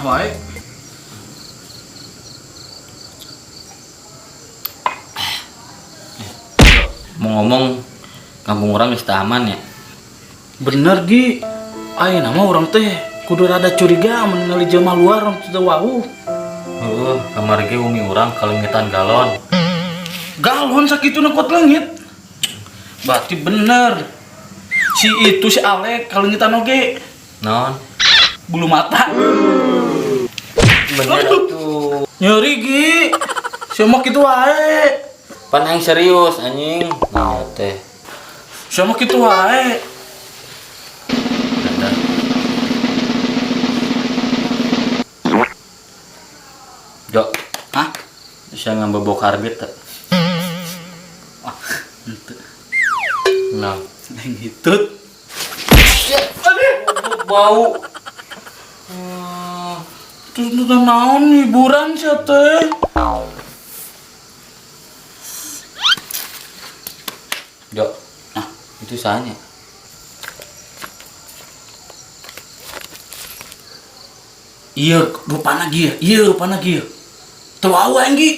Wae. Mau ngomong kampung urang geus teu aman ya. Bener, Gi. Ayeuna mah urang teh kudu rada curiga mun ningali jelema luar teu wawuh. Heeh, kamari ge umi urang kaleungitan galon. Galon sakituna kuat leungit. Berarti bener. Si itu si Alek kaleungitan oge. Naon? Bulu mata. Bener tuh. Nyeri, Gi. Si mah kitu wae. Pan aing serius anjing. Nah teh. Si mah kitu wae. Dadah. Jo, Hah? Bisa ngambil bau karbit teh? Wah, henteu. Nah, Neng hitut. Bau. Terus nonton naon hiburan sia teh? Jo, nah itu sahanya. Iya, rupana ge, iya rupana ge. Teu wawuh aing ge.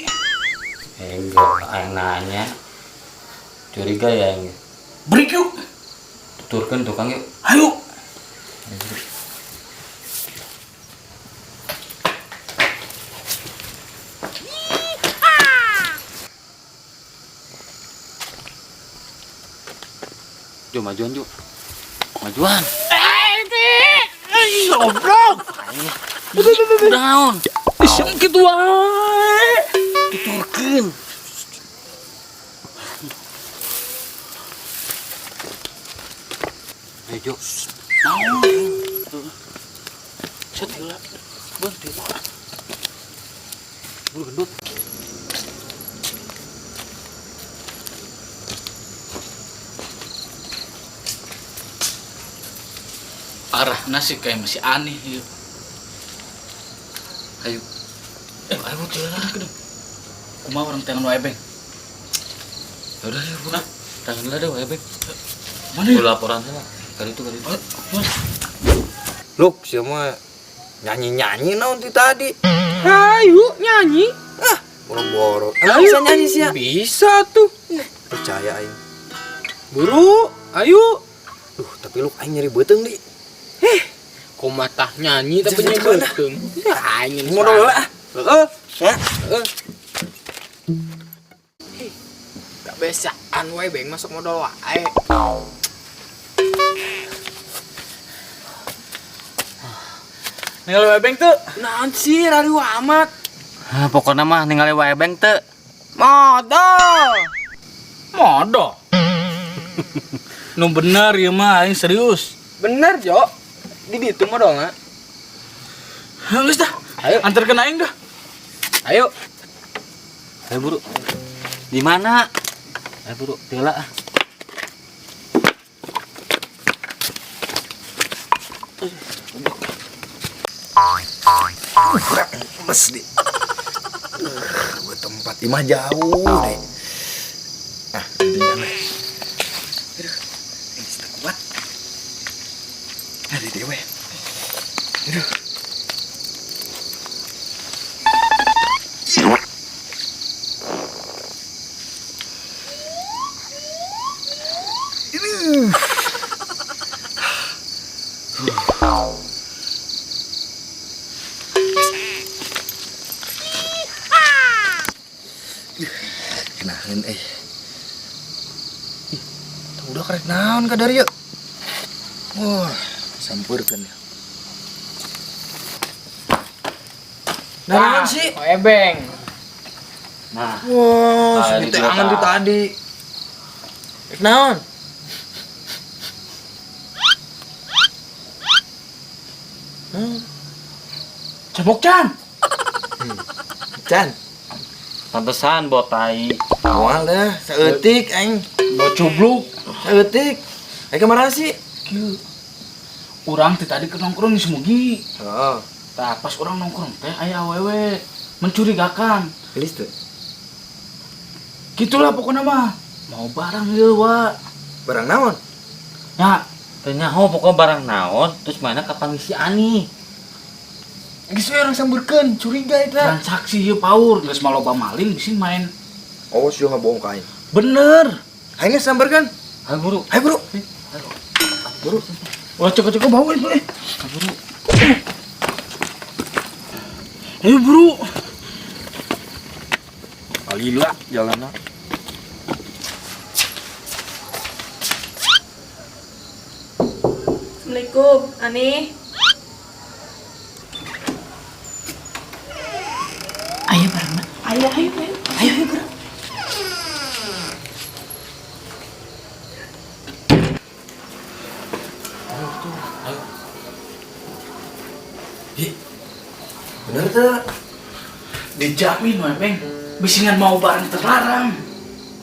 Enggak, aing nanya. Curiga ya aing. Break yuk. Tuturkeun tukang yuk. Ayo. Jo, majuan, Jo. Majuan. Goblok. Naon? Ih, kitu wae. Tuturkeun. Ayo, Jo. Naon? Set heula. Berhenti. Buru gendut. Arahna sih kayak masih aneh ieu. Ayo. Ayo teh lah. Kumaha urang teh nu ebeng? Ya udah, ya, buka. Tangan lah deh, ebeng. Mana ya? Gua laporan sana. Kali itu, kali itu. Luk, siapa nyanyi-nyanyi naon ti tadi? Ayo nyanyi. Ah, boro-boro. Emang bisa nyanyi sih ya? Bisa tuh. Percaya aing. Buru, ayo. Duh, tapi lu aing nyeri beuteung di. Kumatah nyanyi tapi Jangan nyeri kemana. beuteung. Ya aing Modal heula ah. Heeh. Ya. Heeh. Gak besaan wae beng masuk modal wae. Ningali wae beng teu? Naon sih rariu amat. Hah, pokoknya mah ningali wae beng teu. Modal. Modal. Nu bener ieu mah aing serius. Bener, Jo. Di ditu modalna. Heuh, geus dah. Ayo. Antarkeun aing dah. Ayo. Ayo buru. Di mana? Ayo buru, teu ah. Lemes di. Gua tempat imah jauh deh. Nah, ini aneh. Aduh, ini tak kuat. Ada dewe. Aduh. Kenahan eh. Ih, udah karek naon ka dari yuk. Wah, sampurkeun ya. Naon sih? Oh, ebeng. Nah. Wah, Nah, segitu ini juga angan tuh tak. tadi. Rek naon? Cebok Chan. Chan. Pantesan bawa tai. Awal dah, saeutik aing. Bawa cubluk. Saeutik. Aing kemana sih? Kieu. Urang teh tadi ke nongkrong di Semugi. Heeh. Tah pas urang nongkrong teh aya awewe mencurigakan. Gelis tuh. Gitulah pokoknya mah. Mau barang ieu, Wak. Barang naon? Ya, Teu nyaho pokoknya barang naon, terus mana kapan ngisi ani. Geus we urang sambeurkeun, curiga eta. Transaksi ieu paur, geus mah loba maling bisi main. Awas yo ngabohong ka aing. Bener. Aing geus sambeurkeun. Ayo buru. Ayo buru. Buru. Wah, cek-cek bawa itu eh. Ayo bro. Alila jalanna. Assalamualaikum, Ani. Ayo bareng. Ayo, ayo, ayo. Ayo, ayo bareng. Hi. Bener teu? Dijamin we, Beng. Bisingan mau barang terlarang.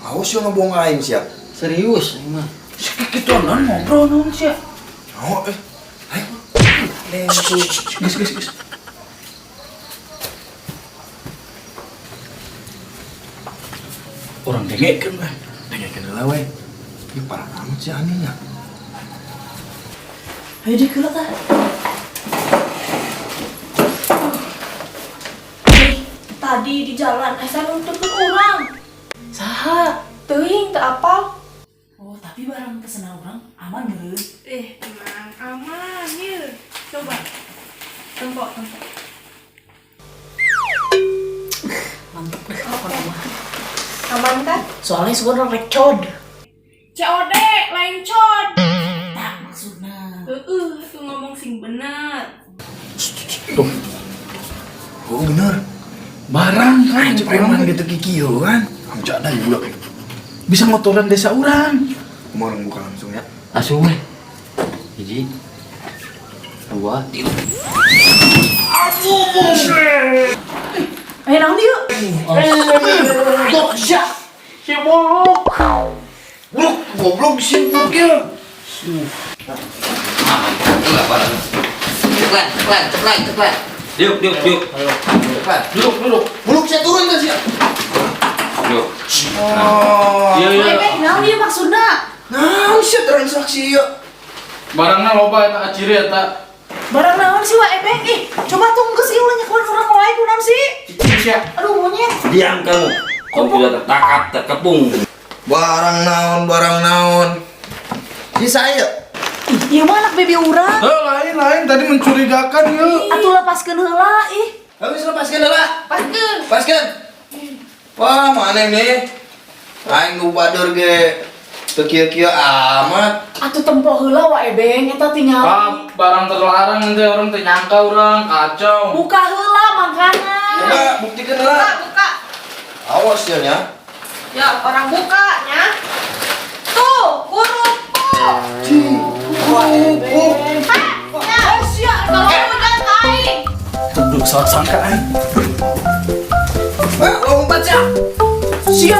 Awas yo ngabohong ka aing sia. Serius aing mah. Si kikituan non ngobrol non sia. Oh, eh. Ayo. Geus geus geus. Orang dengekeun we. Dengekeun heula we. Ih, parah amat si Ani nya. Ayo deh keula tah. Ih, tadi di jalan asa nuntutkeun urang. Saha? Teuing teu apal. Oh, tapi barang pesanan urang aman meureun. Eh, tenang, aman ye. Coba. Tempok, tempok. Mantep deh pokoknya mah. Aman kan? Soalnya sebenarnya rek cod. COD, lain cod. Tah maksudna. Heeh, tuh ngomong sing bener. Tuh, Oh, bener. barang kan Anjing preman gitu kikieu kan. Amca ada budak. Bisa ngotoran desa urang. Mau orang buka langsung ya. Asuh we. 1, 2, 3. Ayo naon ieu? Gokja. Si buluk. Buluk, goblok si buluk ya. Enggak barang. Ceplan, ceplan, ceplan, ceplan. Diuk, diuk, diuk. Cepat. Duduk, duduk. Buluk saya turun kan sih. Diuk. Oh. Iya, iya. Beng, naon ieu maksudna? Nah, sih transaksi ya. Barangna loba eta aciri eta. Barang naon sih wa Ebeng? Ih, coba tunggu sih ulah nyekelan urang wae kunaon sih? Cicing sia. Aduh monyet. Diam kamu. Kau sudah tertangkap, terkepung. Barang naon, barang naon. Ini saya. Ih, ieu mah anak bebe urang. Eh, lain lain tadi mencurigakan yeuh. Atuh lepaskeun heula ih. Habis lepaskan lah. Paskeun. Lepaskan. Wah, mana ini? Aing nu badur ge. Teu kieu-kieu amat. Atuh tempo heula wa Ebeng eta tinggal. Ah, barang terlarang nanti orang teh nyangka orang kacau. Buka heula mangkana. Coba buktikan Buka, lah. buka. Awas ya nya. Ya, orang buka nya. Tuh, kerupuk. Kerupuk. Hah? Ya, sia, kalau udah aing. Tunduk salah sangka aing. Ah, lompat ya. Sia.